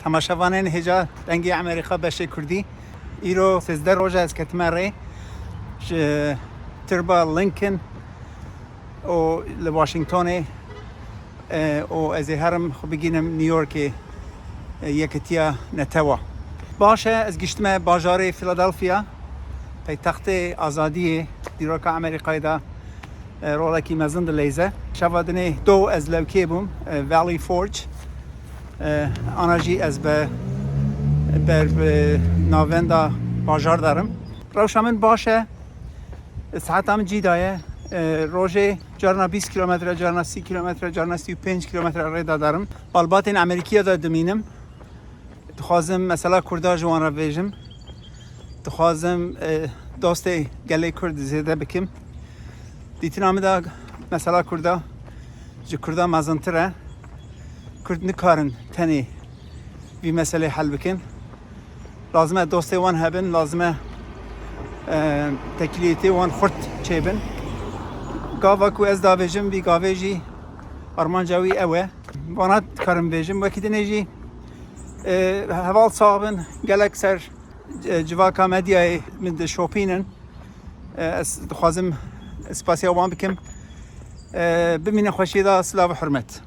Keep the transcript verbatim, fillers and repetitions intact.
Temaşevanên hêja Dengê Amerîka beşê Kurdî. Îro sêzdeh roj e ez ketime rê ji Tirba Lincoln û li Washingtonê, e, û ez ê herim xwe bigînim New Yorkê, e, Yekitiya Netewa. Baş e, ez giştime bajarê Philadelphia, paytextê azadiyê, dîroka Amerîkayê de, e, rolekî mezin dileyze. Şeva dinê do ez lewkê bûm, e, Valley Forge. E, ana jî ez be, ber bi navenda bajar derim. Rewşa min baş e. Saeta min cî daye. E, rojê carna bîst kilometre, carna sî kilometre, carna sî û pênc kilometre rê de derim. Malbatên Amerîkiya de dimînim. Dixwazim mesela Kurda ji wan re bêjim. Dixwazim, e, dostê gelê Kurd zêde bikim. Dîtina min de mesela Kurda ji Kurda mezintir e. Kurd nikarin tenê vî meselê hel bikin. Lazim e dostê wan hebin, lazim e, e, tekiliyetê wan xurt çêbin. Gava ku ez davêjim, vî gavê jî armanca wî ew e. Vana dikarim bêjim, wekî dinê jî, e, heval sax bin, gelek ser, e, civaka medyayê min dişopînin. E, ez dixwazim spasiya wan bikim. E, bimînin xweşiyê de, silav û hurmet.